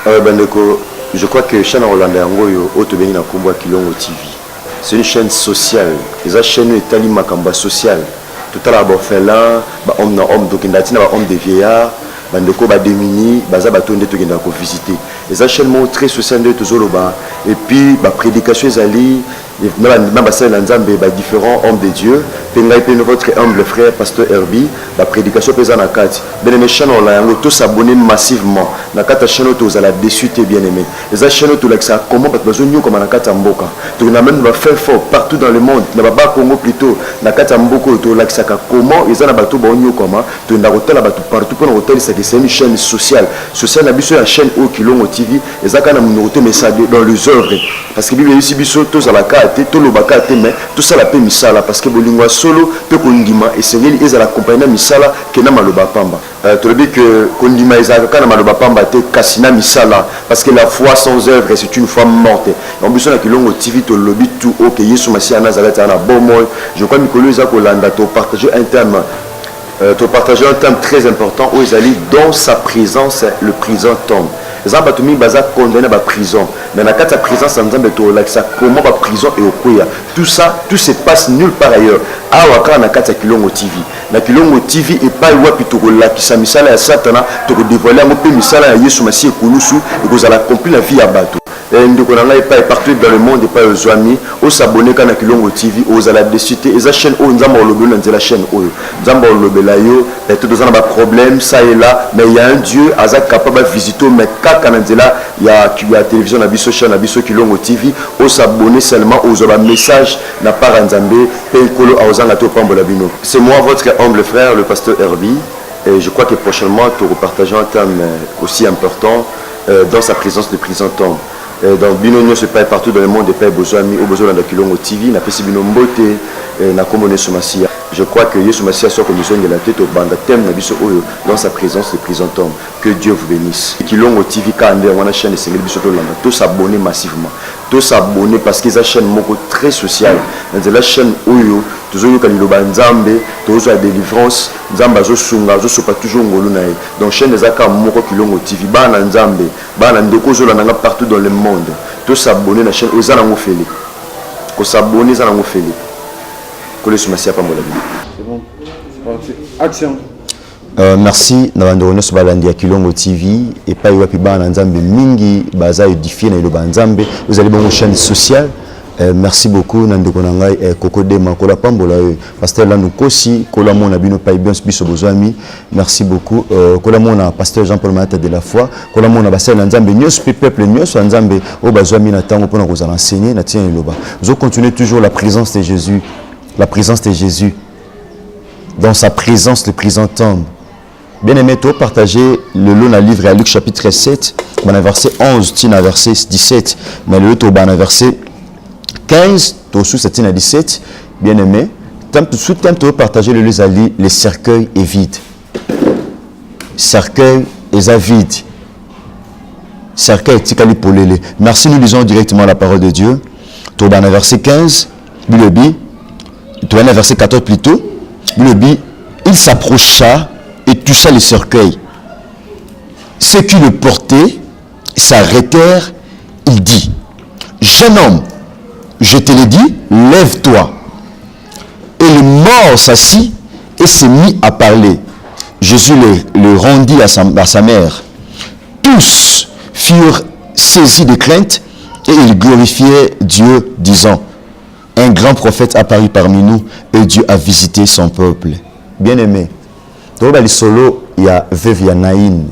Bandeko, je crois que chaîne ya kolanda yango oyo, oyo tobengi na nkombo ya Kilongo TV, c'est une chaîne sociale. Eza chaîne oyo etali makambo ya sociale. Totalaka baorphelin, bahomme na homme, tokendaka ntina bahomme de vieillard, bandeko badémunis, baza bato nde tokendaka kovisite. Eza chaîne moko très sociale nde tozoloba. Et puis baprédication ezali na basali na Nzambe, badifférents hommes de Dieu, mpe ngai mpe votre humble frère, pasteur Herbie. Baprédication mpe eza na kati. Bien aimé, chaîne ola yango, tos'abonner massivement na kati ya chaîne oyo, tozala déçu te. Bien aimé, eza chaîne oyo tolakisaka comment bato bazonyokama na kati ya mboka. Tokenda même na bafin fort partout dans le monde, na baba Congo plutôt, na kati ya mboka oyo tolakisaka comment eza na bato baonyokama. Tokenda kotala bato partout mpona kotalisaka. C'est une chaîne sociale. Sociale na biso ya chaîne oyo Kilongo TV eza kaka na monoko te, mais ça dans les œuvres, parce que Bible eyebisi biso tozalaka te, tolobaka te, mais tosala mpe misala, parce que bolingo ya solo mpe kondima esengeli ezala accompagné na misala ke na maloba pamba. Tolobi ke kondima ezalaka kaka na maloba pamba te, kasi na misala, parce que la foi sans œuvre, c'est une foi morte. Donc biso na Kilongo TV tolobi tout oke Yesu Masiya Nazareth aza na bomoi. Je crois mikolo eza kolanda, topartage un thème, topartage un thème très important oyo ezali "Dans sa présence, le prison tombe". Eza bato mingi baza condamné na baprison, mais na kati ya présence ya Nzambe tolakisa comment baprison ekokweya. Tout ça, tout se passe nulle part ailleurs, awa kaka na kati ya Kilongo TV. Na Kilongo TV epai wapi tokolakisa misala ya Satana, tokodévoile yango, mpe misala ya Yesu Masiya ekolusu ekozala accompli na vie ya bato. Ndeko na ngai, epai partout dans le monde epai ozwami, os'abonner kaka na Kilongo TV, ozala déçu te. Eza chaîne oyo Nzambe alobela. Na nzela chaîne oyo Nzambe alobela yo. Peut-être oza na baproblème ça et là, mais il y a un Dieu aza capable avisite, mais kaka na nzela ya télévision na biso, chaîne na biso Kilongo TV. Os'abonner seulement, ozwa bamessage na part ya Nzambe, mpe Nkolo aozanga te opambola bino. C'est moi, votre humble frère, le pasteur Herbie, et je crois que prochainement tokopartager un thème aussi important, "Dans sa présence, le prison tombe". Donc bino nyonso epai partout dans le monde epai bozwami oyo bozolanda Kilongo TV, napesi bino mbote na nkombo na Yesu Masiya. Je crois que Yesu Masiya soki komizongela te, tobanda thème na biso oyo, "Dans sa présence, le prison tombe". Que Dieu vous bénisse. Kilongo TV kaka nde yango wana chaîne esengeli biso tolanda. Tos'abonner massivement, tos'abonner, parce que eza chaîne moko très sociale. Na nzela chaîne oyo tozoyoka liloba ya Nzambe, tozozwa délivrance, Nzambe azosunga, azosopa toujours ngolu na ye. Donc chaîne eza kaka moko, Kilongo TV. Bana Nzambe, bana ndeko ozolanda nga partout dans le monde, tos'abonner na chaîne oyo. Eza nango fele kos'abonner, eza nango fele. Nkolo Yesu Masiya apambola bino. C'est bon, c'est parti. Action. Merci na bandeko nyonso balandi ya Kilongo TV epai wapi bana na Nzambe mingi baza édifié na liloba ya Nzambe. Ozali bongo chaîne sociale. Merci beaucoup na ndeko na ngai Koko Dema, kola pambola oyo, pasteur Landu Nkosi, kola mona bino pai biso bozwami. Merci beaucoup, kola mona pasteur Jean Paul Mayata de la foi, kola mona basali na Nzambe nyonso mpe peuple nyonso ya Nzambe oyo bazwami na ntango mpona kozala enseigné na ntina liloba. Ozocontinue toujours la présence de Jésus, la présence de Jésus. Dans sa présence, le prison tombe. Bien-aimé, toi, partager le lot dans le livre à Luc chapitre 7, bon, verset 11, tina verset 17, mais le lot, dans verset 15, to sous 7 à 17. Bien-aimé, sous thème, tu partager le ali, "Le cercueil est vide". Cercueil est vide. Cercueil etikali polele. Merci, nous lisons directement la parole de Dieu. To dans verset 15, Bilobi, to dans verset 14 plutôt, Bilobi, il s'approcha et toucha le cercueil. Ceux qui le portaient s'arrêtèrent. Il dit: "Jeune homme, je te le dis, lève-toi." Et le mort s'assit et s'est mis à parler. Jésus le rendit à sa mère. Tous furent saisis de crainte et ils glorifiaient Dieu, disant: "Un grand prophète apparut parmi nous et Dieu a visité son peuple." Bien-aimé, toloba lisolo ya veuve ya Naïn.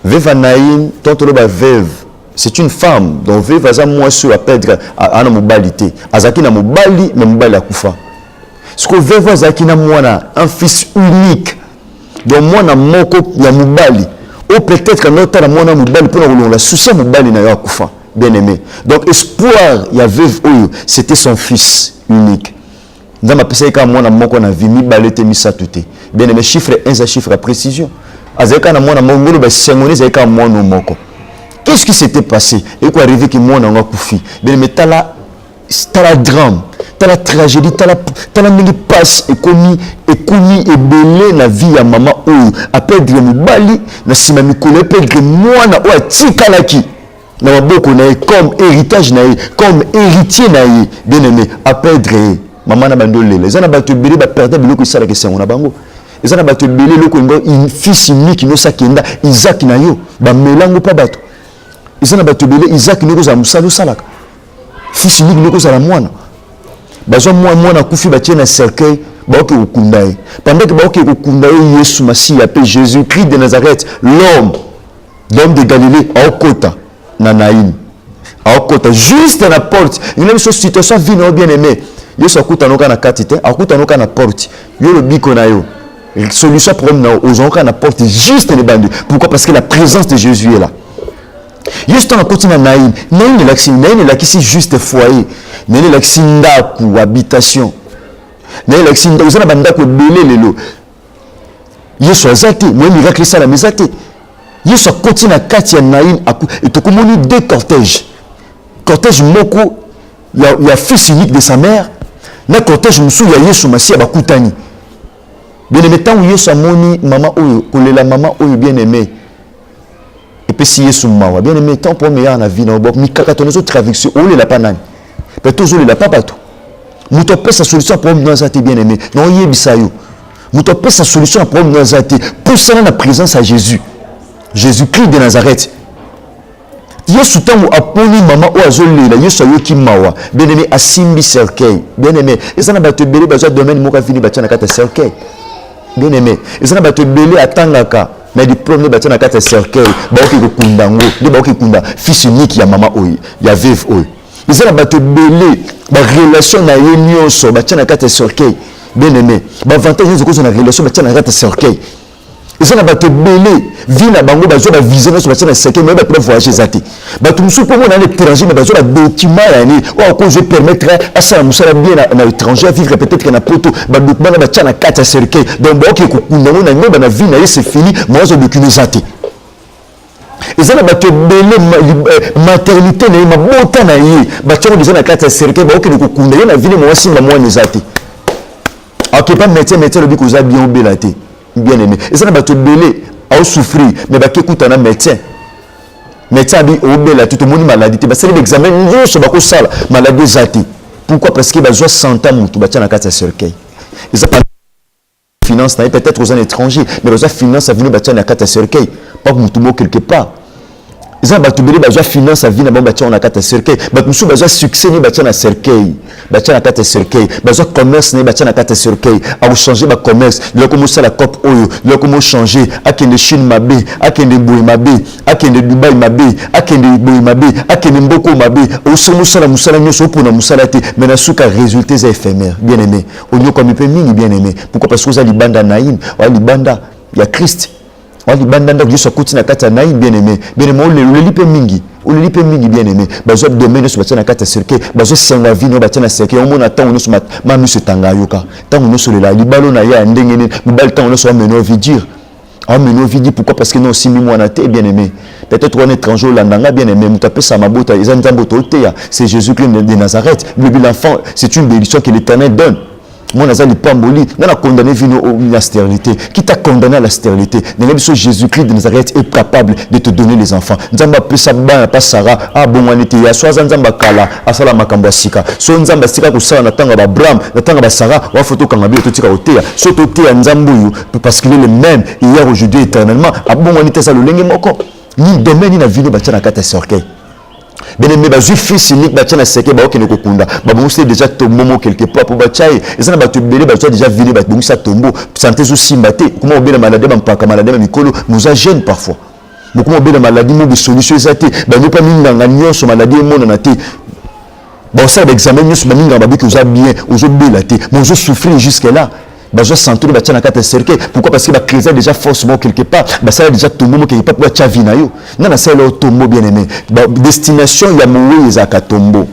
Veuve ya Naïn, tant toloba veuve, c'est une femme. Donc veuve aza mwasi oyo aperdre, ana mobali te. Azalaki na mobali, mais mobali akufa. Sikoyo veuve azalaki na mwana, un fils unique. Donc mwana moko ya mobali oyo peut-être andotala mwana mobali mpona kolongola souci ya mobali na yo akufa. Bien aimé, donc espoir ya veuve oyo, c'était son fils unique. Nzambe apesaki kaka mwana moko na vie, mibale te, misato te. Bien aimé, chiffre 1 eza chiffre ya précision. Azalaki kaka na mwana moko. Ngolo basengo ezalaki kaka mwana moko. Qu'est-ce qui s'était passé? Eko arrivé ke mwana yango akufi. Bien aimé, tala. Tala drame, tala tragédie, tala, tala ndenge pasi ekomi, ekomi ebele na vie ya mama oyo. Aperdre mobali, na nsima mikolo aperdre mwana oyo atikalaki na maboko na ye comme héritage na ye, comme héritier na ye. Bien aimé, aperdre ye, mama na bandi olela. Eza na bato ebele baperdre biloko esalaka esengo na bango. Eza na bato ebele, eloko yango, fils unique nyonso akenda, Isaac na yo, bamelango mpa bato. Eza na bato ebele, Isaac ndenge kozala mosala osalaka, fils unique ndenge kozala mwana, bazwa mwana, mwana akufi, batie na cercueil, baoke kokunda ye. Pendant que baoke kokunda ye, Yesu Masiya mpe Jésus Christ de Nazareth, l'homme, l'homme de Galilée, aokota na Naïm, aokota juste na porte. Ngina biso situation vie na yo, bien aimé, Yesu akutanoka na kati te, akutanoka na porte. Yo, lobiko na yo, solution problème na yo, ozwaka na porte, juste na ebandi. Pourquoi? Parce que la présence de Jésus est là. Yesu ntango akoti na Naïm, Naïm elakisi, Naïm elakisi juste foyer, Naïm elakisi ndako, habitation, Naïm elakisi ndako. Eza na bandako ebele lelo Yesu aza te, moye miracle esalama eza te. Yesu akoti na kati ya Naïm, tokomoni deux cortèges: cortège moko ya fils unique de sa mère na cortège mosusu ya Yesu Masiya. Bakutani. Bien aimé, ntango Yesu amoni mama oyo kolela, mama oyo, bien aimé, epesi Yesu mawa. Bien aimé, tant po meya na vie na yo, mikakatano ezotraverse, olela pa nani? Peut ozolela pa bato, moto apesa solution ya problème no aza te. Bien aimé, na oyebisa yo, moto apesa solution ya problème no aza te. Pusana na présence ya Jésus, Jésus Christ de Nazareth. Yesu ntango aponi mama oyo azolela, Yesu ayoki mawa. Bien aimé, asimbi cercueil. Bien aimé, eza na bato ebele bazwa domaine moko afini, batia na kati ya cercueil. Bien aimé, eza na bato ebele atangaka na diplôme nde batia na kati ya cercueil, baoki kokunda yango, nde baoki kokunda fils unique ya mama oyo, ya veuve oyo. Eza na bato ebele, barelation na ye nyonso batia na kati ya cercueil. Bien aimé, baavantage nyonso kozwa na relation, batia na kati ya cercueil. Eza na bato ebele, vie na bango, bazwa bavisa nyonso, batia na cercueil. Mais bato bavoyage eza te. Bato mosusu mpo mona na étranger, mais bazwa badocument ya nini oyo akozwa permettre asala mosala bien na étranger, vivre peut-être na Poto. Badocument na batia na kati ya cercueil, donc baoki kokunda yango na nyoba na vie na ye, c'est fini. Mo azwa document eza te. Eza na bato ebele, maternité na ye, mabota na ye, batiango deja na kati ya cercueil, baokende kokunda ye na vie ne. Mo asimba mwana eza te, akepa médecin, médecin alobi koza bien, obela te. Bien aimé, eza na bato ebele aosouffrir, mais bakekuta na médecin, médecin abi obela te, tomoni maladie te, basali baexamen nyonso bakosala, maladie eza te. Pourquoi? Parce que bazwa santa motu, batia na kati ya cercueil. Eza finance na ye, peut-être oza na étranger, mais bazwa finance avino, batia na kati ya cercueil, pa motu moko quelque part. Eza bato ebele bazwa finance avi na bango, batia na kati ya cercueil. Bato mosusu bazwa succès ne, batia na cercueil, batia na kati ya cercueil. Bazwa commerce ne, batia na kati ya cercueil. Akochange bacommerce, lelo mosala cope oyo, lelo mochange, akende Chine mabe, akende boye mabe, akende Dubai mabe, akende boye mabe, akende mboko mabe. Osala mosala, mosala nyonso opona mosala te, mais na suka résultat eza éphémère. Bien aimé, onyokwami mpe mingi. Bien aimé, pourquoi? Parce que oza libanda Naïm, oya libanda ya Christ, oya libanda ndako. Yesu akoti na kati ya Naïm. Bien aimé, bien aimé, oleli mpe mingi, oleli mpe mingi. Bien aimé, bazwa domaine nyonso, batia na kati ya cercueil. Bazwa senga vino, batia na cercueil. Omona ntango nyonso ma miso etanga, yoka ntango nyonso olela libalo na ye ya ndenge nini. Mobali ntango nyonso amena vie dure, amena vie dure. Pourquoi? Parce que non, osimbi mwana te. Bien aimé, peut-être wana étranger olandanga. Bien aimé, moto apesa mabota eza Nzambe. Toteya, c'est Jésus Christ de Nazareth. Lobi, l'enfant, c'est une bénédiction que l'Éternel donne. Mwana aza lipamboli. Nga na condamné vino na stérilité? Qui t'a condamné à la stérilité? Ndenge biso, Jésus-Christ de Nazareth est capable de te donner les enfants. Nzambe apesa bana pa Sara, abongwani te. Ya so aza Nzambe akala, asala makambo ya sika. So Nzambe asika kosala na ntango ya baAbraham, na ntango ya baSara, wafo tokanga bilo, totika koteya. So toteya Nzambe oyo, parce qu'il est le même hier, aujourd'hui, éternellement. Abongwani te, aza lolenge moko. Ni domaine nini na vino batia na kati ya cercueil? Bien-aimé, bazwi fils unique, batia na cercueil, baokende kokunda, babongisi déjà tombeau mo quelque part mpo batia ye. Eza na bato ebele bazwa déjà vine, babongisa tombeau. Santé ezosimba te, okoma obela maladie bampaka, maladie ya mikolo, moza jeune parfois, mokoma obela maladie mo solution eza te. Bango mpa minganga nyonso, maladie emonana te. Basala baexamen nyonso, baminganga babiki oza bien, ozobela te, mais ozosouffrir. Jusque là bazwa santé batia na kati ya cercueil. Pourquoi? Parce que bacrésa déjà force moko quelque part, basala déjà tombeau moko quelque part po batia vie na yo. Nga nasalela yo tombeau. Bien aimé, destination ya mowei ezalaka tombeau.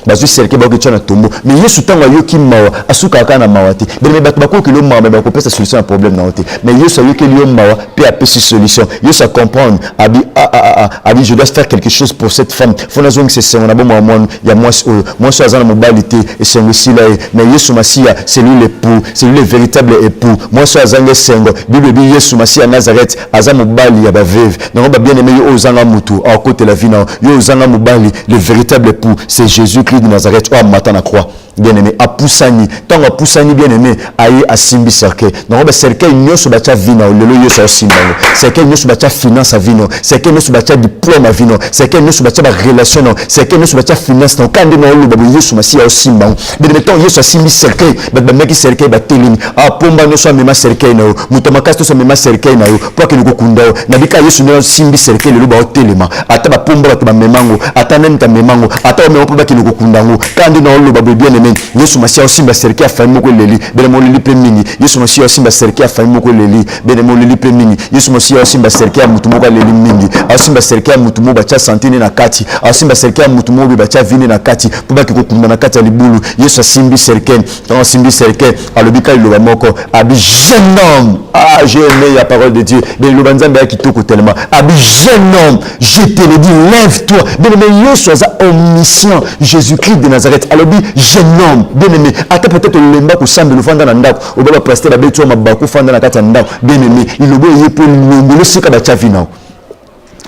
Bazwi cercueil, bakoki tia na tombeau. Mais Yesu, ntango ayoki mawa, asukaka kaka na mawa te. Bien-aimé, bato bakokeli yo mawa, mais bakopesa solution na problème na yo te. Mais Yesu ayokeli yo mawa mpe apesi solution. Yesu acomprendre, abi ah, ah, ah, ah, abi je dois faire quelque chose pour cette femme. Fo nazongisa esengo na bomoi ya mwana ya mwasi oyo. Mwasi oyo aza na mobali te, esengo esila ye. Mais Yesu Masiya, c'est lui l'époux, c'est lui le véritable époux. Mwasi oyo azanga esengo, Bible ebi Yesu Masiya Nazareth aza mobali ya baveuve. Nango babien-aimé, yo oyo ozanga mutu akotela vie na yo, yo ozanga mobali, le véritable époux, c'est Jésus Christ de Nazareth oyo amata na croix. Bien-aimé, apusani. Ntango apusani, bien-aimé, aye asimbi cercueil. Nango bacercueil nyonso batya vie na yo, lelo Yesu aosimba yango. Cercueil nyonso batya finance ya vie na yo, cercueil nyonso batya diplôme ya vie na yo, cercueil nyonso batya barelation na yo, cercueil nyonso batya finance na yo, ka nde na oloba boye, Yesu Masiya aosimba yango. Bien-aimé, ntango Yesu asimbi cercueil, bato bameki cercueil, batelemi. Apomba nyonso amema cercueil na yo, moto makasi nyonso amema cercueil na yo mpo akende kokunda yo. Na bika Yesu nde asimbi cercueil, lelo baotelema. Ata bapomba bato bamema yango, ata nani tamema yango, ata bamema mpo bakende kokunda yango, ka nde na oloba boye, bien aimé, Yesu Masiya osimba cercueil ya famille moko eleli. Bien-aimé, oleli mpe mingi. Yesu Masiya osimba cercueil ya famille moko eleli. Bien-aimé, oleli mpe mingi. Yesu Masiya osimba cercueil ya mutu moko aleli mingi. Aosimba cercueil ya mutu moko batya santé ne na kati. Aosimba cercueil ya mutu moko boye batya vie ne na kati mpo bake kokunda na kati ya libulu. Yesu asimbi cercueil. Ntango asimbi cercueil, alobi ka liloba moko, abi: "Jeune homme." Ah, j'ai aimé la parole de Dieu. Mais liloba Nzambe ya kitoko tellement. Abi: "Jeune homme, je te le dis, lève toi." Bien aimé, Yesu aza omniscient. Jésus Christ de Nazareth alobi: "Jeune homme." Bien aimé, ata peut-être olemba kosambela, ofanda na ndako, oba bapasteur babeti yo mabaku, ofanda na kati ya ndako. Bien aimé, liloba oye mpo longolo esika batya vie na yo.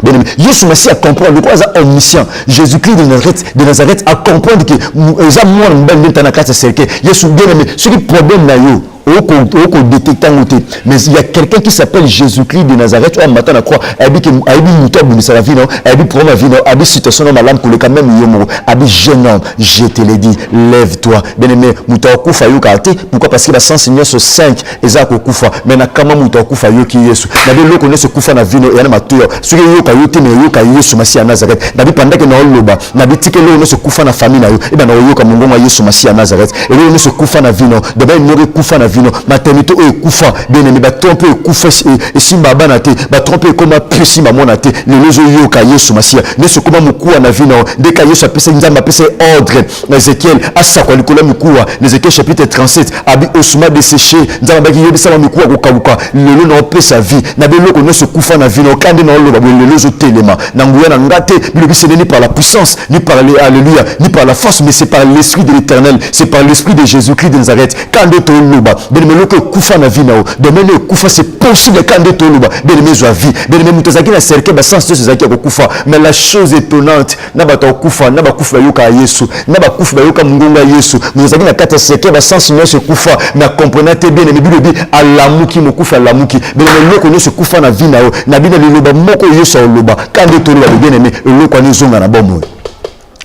Bien aimé, Yesu Masiya comprendre lokola aza omniscient. Jésus-Christ de Nazareth a comprendre que eza mwana mobali nde nta na kati ya cercueil. Yesu, bien aimé, soki problème na yo okodétecte yango te, mais il y a quelqu'un qui s'appelle Jésus-Christ de Nazareth oyo amata na croix, ayebi ke ayebi moto abundisaka vie na yo, ayebi problème ya vie na yo, ayebi situation na malamu koleka même yo moko. Abi: "Jeune homme, je te le dis, lève toi." Bien aimé, moto akufa ayokaka te. Pourquoi? Parce que basens nyonso 5 eza ya kokufa. Mais na kama moto akufa ayoki Yesu. Nabi eloko nyonso ekufa na vie na yo eya na matoya. Soki eyoka yo te, mais eyoka Yesu Masiya ya Nazareth. Nabi pendake na oloba, nabi tika eloko nyonso ekufa na famille na yo eba na oyoka mongongo ya Yesu Masiya ya Nazareth. Eloko nyonso ekufa na vie na yo, domaine moko ekufa na vie na yo, maternité oyo ekufa, bien aimé, batrompe oyo ekufa esimba bana te, batrompe ekoma pu esimba mwana te, lelo ezoyoka Yesu Masiya. Nyonso ekoma mokuwa na vie na yo, ndeka Yesu apesa, Nzambe apesa ordre na Ezekiel asakwa likolo ya mikuwa. Na Ezekiel chapitre 37, abi: "Ossements desséchés." Nzambe abaki yebisama mikuwa kokauka, lelo na opesa vie na biloko nyonso ekufa na vie na oka. Nde na oloba boye, lelo ezotelema na nguya na nga te. Bilobi ce n'est ni par la puissance, ni par les, alléluia, ni par la force, mais c'est par l'esprit de l'Éternel, c'est par l'esprit de Jésus-Christ de Nazareth. Ka nde toloba, bien-aimé, eloko ekufa na vie na yo, domaine ekufa, c'est possible. Ka nde toloba, bien-aimé, ezwa vie. Bien-aimé, moto azalaki na cercueil, basens nyonso ezalaki ya kokufa. Mais la chose étonnante, na bato ya kokufa, na bakufi bayoka Yesu, na bakufi bayoka mongongo ya Yesu. Moto azalaki na kati ya cercueil, basens nyonso ekufa, mais akomprena te. Bien aimé, bilobi alamuki, mokufi alamuki. Bien-aimé, eloko nyonso ekufa na vie na yo, na bino liloba moko Yesu aloba, ka nde toloba, bien-aimé, eloko wana ezonga na bomoi.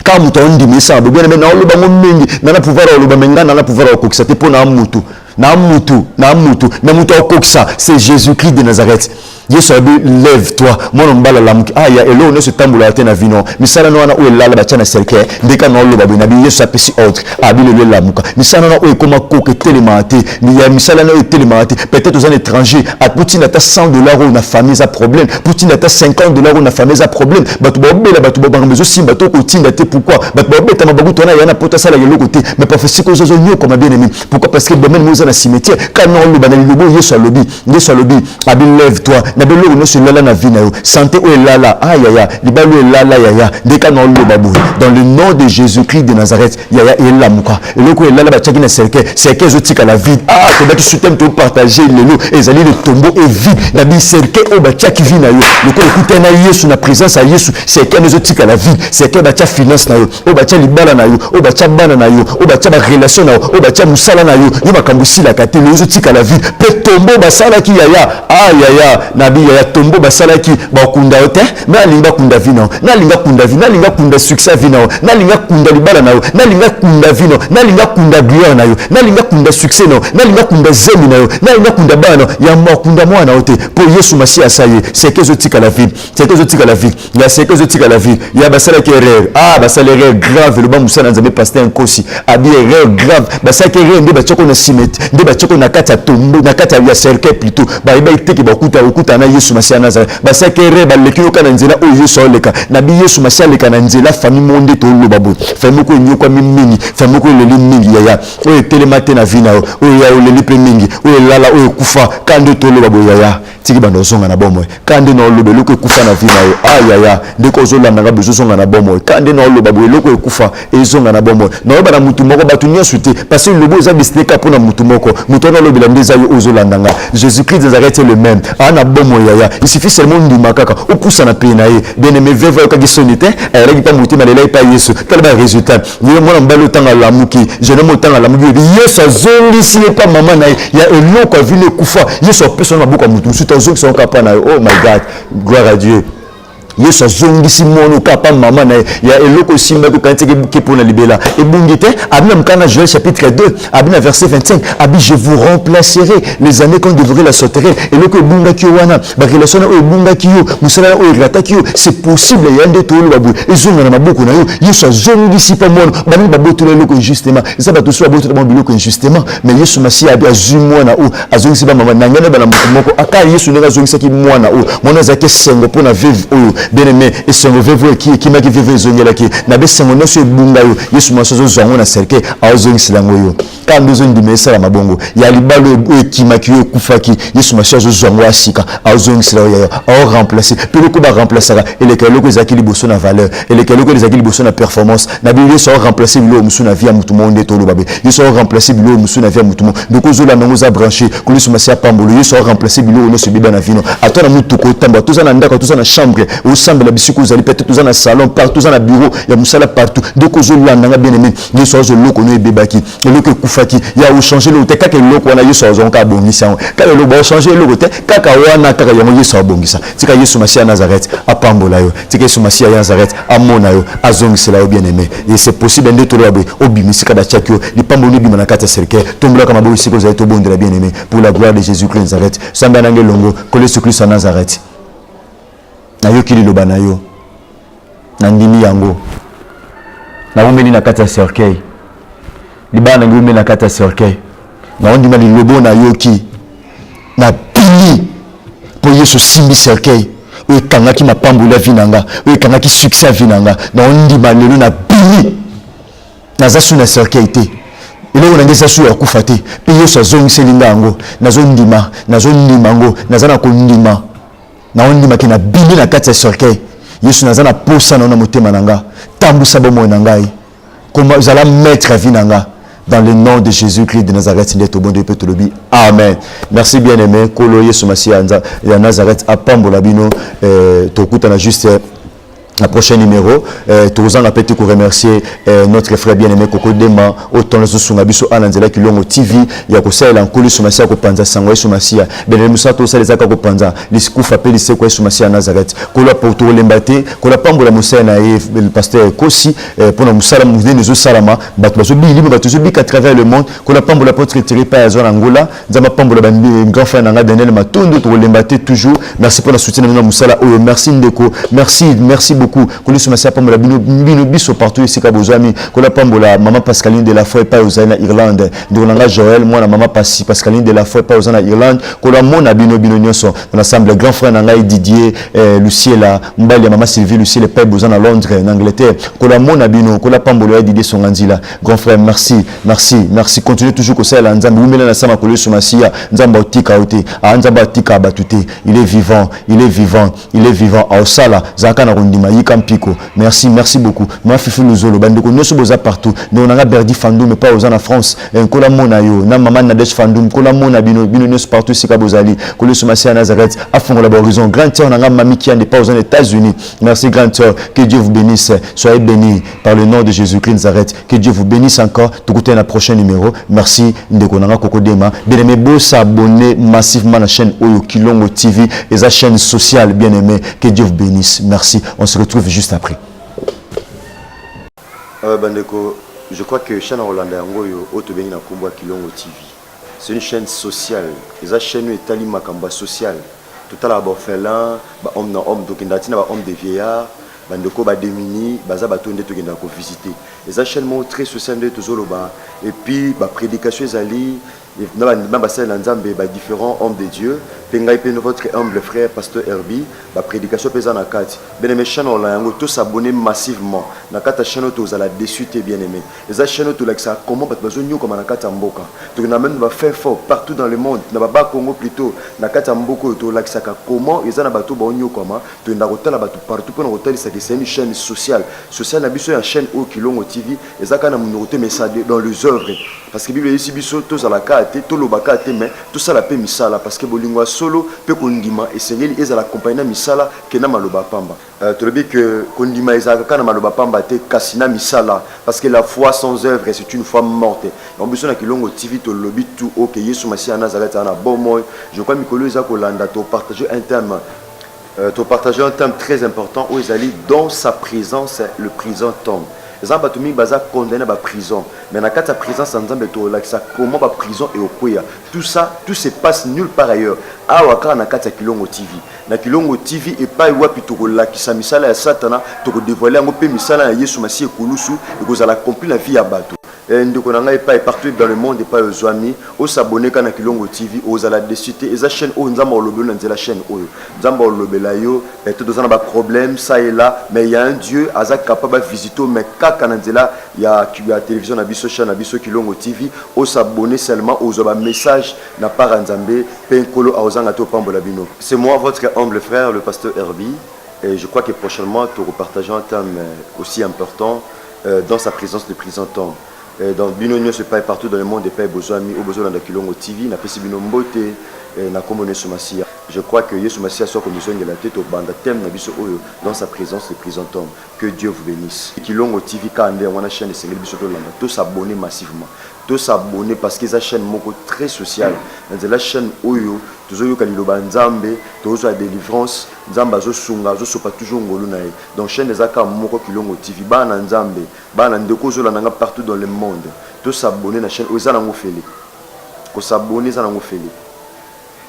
Kaka moto aondima esala bo. Bien-aimé, na oloba ngo mingi, na pouvoir ya oloba, mais ngai na pouvoir ya kokokisa te, mpo na mutu, na mutu, na mutu. Mais moto akokokisa, c'est Jésus-Christ de Nazareth. Yesu alobi: "Lève toi." Mwana mobali alamuki. Aya, eloko nyonso etambolaka te na vie na yo, misala na wana oyo elala batya na cercueil, ndeka na oloba boye, nabi Yesu apesi ordre, abi lelo elamuka. Misala wana oyo ekóma koka etelemaka te, ya misala na oyo etelemaka te. Peut-être oza na étranger, potinda ata 100 $ oyo na famille eza problème, potinda ata 50 $ oyo na famille eza problème. Bato baobela, bato makambo ezosimba to kotinda te. Pourquoi? Bato baobetama bakutu wana ya na poto, asalaka eloko te, mais parfois sikoyo ozonyokama, bien aimé. Pourquoi? Parce que domaine moko eza na cimetière. Kana oloba na lilobo Yesu alobi, Yesu alobi, abi: "Lève toi." Na biloko nyonso elala na vie na yo, santé oyo elala, ayaya, libala oyo elala, yaya, nde kana oloba boye, dans le nom de Jésus-Christ de Nazareth, yaya, elamuka. Eloko oyo elala batiaki na cercueil, cercueil ezotikala vide. Ah, tobaki soutien, topartage lelo ezali le tombeau est vide. Na bicercueil oyo batiaki vie na yo, lokola ekutani na Yesu, na présence ya Yesu, cercueil wana ezotikala vide. Cercueil batia finance na yo, oyo batia libala na yo, oyo batia bana na yo, oyo batia barelation na yo, oyo batia mosala na yo, yo makambo esilaka te, lelo ezotikala vide. Mpe tombeau basalaki, yaya, ah yaya, nabi yaya, tombeau basalaki, bakunda yo te. Mais alingi bakunda vie na yo, nalingi akunda vie, nalingi akunda succès ya vie na yo, nalingi akunda libala na yo, nalingi akunda vie na yo, nalingi akunda gloire na yo, nalingi akunda succès na yo, nalingi akunda zemi na yo, nalingi akunda bana na yo, yambo akunda mwana yo te, mpo Yesu Masiya asa ye. Cercueil ezotikala vide, cercueil ezotikala vide, ya cercueil ezotikala vide. Ya basalaki erreur, ah, basali erreur grave. Eloba mosala na Nzambe, pasteur Nkosi, abi erreur grave, basalaki erreur nde batiako na cimetière, nde batiako na kati ya tombeau, na kati ya cercueil plutôt. Bayebaki teke bakuta okuta. Okutana na Yesu Masiya Nazareth. Basalaki erreur, baleki yo kaka na nzela oyo Yesu aoleka. Nabi Yesu Masiya aleka na nzela famille moko nde toloba boye. Famille moko enyokwami mingi, famille moko eleli mingi yaya. Oyo etelema te na vie na yo, oyo ya oleli mpe mingi, oyo elala, oyo ekufa, kaka nde toloba boye yaya. Tiki banda ozonga na bomoi. Kaka nde naoloba eloko ekufa na vie na yo. Ah yaya, ndeko ozolanda nga boye ozozonga na bomoi. Kaka nde naoloba boye eloko ekufa ezonga na bomoi. Naoloba na mutu moko, bato nyonso te. Parce que liloba eza destiné kaka mpo na mutu moko. Mutu wana olobela nde eza yo oyo ozolanda nga. Jésus-Christ de Nazareth est le même. Aa na bomoi yaya. Il suffit seulement ondima kaka, opusana pene na ye. Bien-aimé, veuve ayokaki soni te, ayalaki mpa motema, alelaki mpa Yesu. Tala ba résultat. Ye mwana mobali oyo ntango alamuki, jeune homme oyo ntango alamuki, oyebi Yesu azongisi ye mpa mama na ye ya eloko ya vino ekufa. Yesu apesa na maboko ya moto mosusu te, azongisa yango kaka mpa na ye. Oh my God, gloire à Dieu. Yesu azongisi mwana kaka mpa mama na ye ya eloko esimbaki, okanisi eke mpo na libela, ebungi te. Abi na mokanda na Joël chapitre 2, abi na verset 25, abi: "Je vous remplacerai les années qu'on dévorait la sauterelle." Eloko ebungaki yo wana, barelation na oyo ebungaki yo, mosala na oyo erataki yo, c'est possible ya nde tooloba boye ezonga na maboko na yo. Yesu azongisi mpa mwana. Banani babotola eloko injustement? Eza bato so babotola bango biloko injustement, mais Yesu Masiya abi azwi mwana oyo, azongisi bamama na ngai. Nayeba na moto moko aka Yesu ndenge azongisaki mwana oyo, mwana azalaki esengo mpo na veuve oyo. Bien aimé, esengo veuve oyo ekimaki, veuve ezongelaki na besengo nyonso ebunga yo. Yesu mwasi azozwa yango na cercueil, azongisela yango yo. Kaka nde ozondima, esalama bongo. Ya libala oyo ekimaki yo, ekufaki, Yesu Masiya azozwa yango asika, azongisela yo yayo, aoremplace. Mpe eloko baremplasaka eleka eloko ezalaki liboso na valeur, eleka eloko ezalaki liboso na performance. Na bino, Yesu aoremplace biloko mosusu na vie ya motu moko. Nde toloba be Yesu aoremplace biloko mosusu na vie ya motu moko. Ndeko ozolanda yango, oza branché, kolo Yesu Masiya apambolo. Yesu aoremplace biloko nyonso ebeba na vino. Ata na motuka otambola, toza na ndako, toza na chambre osambela, bisika ozali peut-être toza na salon partout, oza na bureau ya mosala partout. Ndeko ozolanda nga, bien aimé, Yesu azwa eloko no ebebaki, eloko ekufaki ya ochange eloko te, kaka eloko wana Yesu azwa kaka, abongisa yango. Kaka eloko baochange eloko te, kaka wana, kaka yango Yesu abongisa. Tika Yesu Masiya ya Nazareth apambola yo. Tika Yesu Masiya ya Nazareth amona yo, azongisela yo. Bien aimé, et c'est possible nde toloba boye, obima esika batiaki yo, lipamboli ebima na kati ya cercueil. Tombolaka maboko esika ozali, tobondela. Bien aimé, pour la gloire de Jésus Christ Nazareth, sambela nange elongo. Kolo Yesu Kristo ya Nazareth, nayoki liloba na yo, nandimi yango. Nawumeli na kati ya cercueil, libala nangi wumeli na kati ya cercueil. Naondima liloba nayoki, napili mpo Yesu osimbi cercueil oyo ekangaki mapamboli ya vie na nga, oyo ekangaki succès ya vie na nga. Naondima lelo, napili, naza su na cercueil te, eloko na ngai eza su ya kufa te, mpe Yesu azongiseli nga yango. Nazondima, nazondima yango, naza na kondima. Naondimaki, nabimi na kati ya cercueil. Yesu, naza na posa na yo na motema na nga, tambwisa bomoi na ngai, zala maître ya vie na nga. Dans le nom de Jésus-Christ de Nazareth nde tobondeli mpe tolobi amen. Merci, bien aimé. Kolo Yesu Masiya ya Nazareth apambola bino. Tokutana juste na prochain numéro. Tokozanga mpe te koremercier notre frère bien aimé Koko Dema, oyo ntongo azosunga biso ana nzela Kilongo TV ya kosalela Nkolo Yesu Masiya, kopanza sango Yesu Masiya. Belele mosala tosala ezaka kopanza lisikufa mpe lisekwa Yesu Masiya ya Nazareth. Kolo, tokolemba te. Kolo apambola mosala na ye, pasteur Ekosi, mpona mosala monene ezosalama, bato bazobili, bato ezobika à travers le monde. Kolo apambola apôtre Thierry Pai azwa na Ngola. Nzambe apambola ba grand frère na nga Daniel Matondo. Tokolemba te toujours. Merci mpona soutien na bino na mosala oyo. Merci ndeko, merci, merci beaucoup. Kolo Yesu Masiya apambola bino, bino biso partout esika bozwami. Kolo apambola mama Pascaline de la Foi epai ozali na Irlande, ndeko na nga Joël, mwana mama Pasi Pascaline de la Foi epai oza na Irlande. Kolo amona bino, bino nyonso na ensemble. Grand frère na ngai Didier Luciela, mobali ya mama Sylvie Luciela, epai boza na Londres, na Angleterre, kolo amona bino. Kolo apambola ya Didier Songanzila. Grand frère, merci, merci, merci. Continue toujours kosalela Nzambe, wumela na sama. Kolo Yesu Masiya Nzambe aotika yo te, aa Nzambe atika bato te. Il est vivant, il est vivant, il est vivant. Aosala, zalaka na kondima, yika mpiko. Merci, merci beaucoup, ma Fifi Luzolo. Bandeko nyonso boza partout, ndeko nanga Berdi Fandum epai oza na France, Nkolo amona yo na mama Nadege Fandum. Nkolo amona bino, bino nyonso partout esika bozali. Kolo Yesu Masiya Nazareth afongola bahorizon. Grande sœur nanga Mami Kiande epai oza na États-Unis, merci grande sœur, que Dieu vous bénisse. Soyez bénis par le nom de Jésus-Christ Nazareth. Que Dieu vous bénisse encore. Tokutana na prochain numéro. Merci ndeko nanga Koko Dema. Bien aimé, bo s'abonner massivement na chaîne oyo Kilongo TV, eza chaîne sociale. Bien aimé, que Dieu vous bénisse. Merci, on se retrouve juste après. Bandeko, je crois que chaîne Rolanda yango oyo, oyo tobengi na nkombo ya Kilongo TV, c'est une chaîne sociale. Eza chaîne oyo etali makambo ya sociale. Totalaka baorphelin, bahomme na homme, tokendaka ntina bahomme de vieillard, bandeko badémunis, baza bato nde tokendaka kovisite. Eza chaîne moko très sociale nde tozoloba. Et puis baprédication ezali. Na basali na Nzambe, ba différents hommes de Dieu, mpe ngai mpe votre humble frère, pasteur Herbie. Baprédication mpe eza na kati. Bien aimé, chaîne ola yango, tos'abonner massivement na kati ya chaîne oyo, tozala déçu te. Bien aimé, eza chaîne oyo tolakisaka comment bato bazonyokama na kati ya mboka. Tokenda même na bafin fort partout dans le monde, na baba Congo plutôt, na kati ya mboka oyo tolakisaka comment eza na bato baonyokama. Tokenda kotala bato partout mpona kotalisaka. C'est une chaîne sociale, sociale na biso ya chaîne oyo Kilongo TV. Eza kaka na monoko te, mais ça dans les œuvres, parce que Bible eyesi biso tozalaka te, tolobaka te, mais tosala mpe misala, parce que bolingo ya solo mpe kondima esengeli ezala accompagné na misala ke na maloba pamba. Tolobi ke kondima ezalaka kaka na maloba pamba te, kasi na misala, parce que la foi sans œuvre, c'est une foi morte. Donc biso na Kilongo TV tolobi tout oke Yesu Masiya Nazareth aza na bomoi. Je crois mikolo eza kolanda, topartage un thème, topartage un thème très important oyo ezali "Dans sa présence le présent homme". Eza bato mingi baza condamné na baprison, mais na kati ya présence ya Nzambe tolakisa comment baprison ekokweya. Tout ça, tout se passe nulle part ailleurs, awa kaka na kati ya Kilongo TV. Na Kilongo TV epai wapi tokolakisa misala ya Satana, tokodévoiler yango, mpe misala ya Yesu Masiya ekolusu ekozala accompli na vie ya bato. Ndeko na ngai, epai partout dans le monde epai ozwami, os'abonner kaka na Kilongo TV, ozala déçu te. Eza chaîne oyo Nzambe alobela. Na nzela chaîne oyo Nzambe alobela yo. Peut-être oza na baproblème ça et là, mais il y a un Dieu aza capable avisite, mais kaka na nzela ya télévision na biso, chaîne na biso Kilongo TV. Os'abonner seulement, ozwa bamessage na part ya Nzambe, mpe Nkolo aozanga te opambola bino. C'est moi, votre humble frère, le pasteur Herbie, et je crois que prochainement tokopartager un thème aussi important, "Dans sa présence le présent homme". Donc bino nyonso epai partout dans le monde epai bozwami oyo bozolanda Kilongo TV, napesi bino mbote na nkombo na Yesu Masiya. Je crois que Yesu Masiya soki komizongela te, tobanda thème na biso oyo, "Dans sa présence le présent homme". Que Dieu vous bénisse. Kilongo TV kaka nde yango wana chaîne esengeli biso tolanda. Tos'abonner massivement, tos'abonner, parce que eza chaîne moko très sociale. Na nzela chaîne oyo tozoyoka liloba ya Nzambe, tozozwa délivrance, Nzambe azosunga, azosopa toujours ngolu na ye. Donc chaîne eza kaka moko, Kilongo TV. Bana na Nzambe, bana ndeko ozolanda nga partout dans le monde, tos'abonner na chaîne oyo. Eza nango fele, kos'abonner eza nango fele.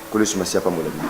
Nkolo Yesu Masiya apambola bino.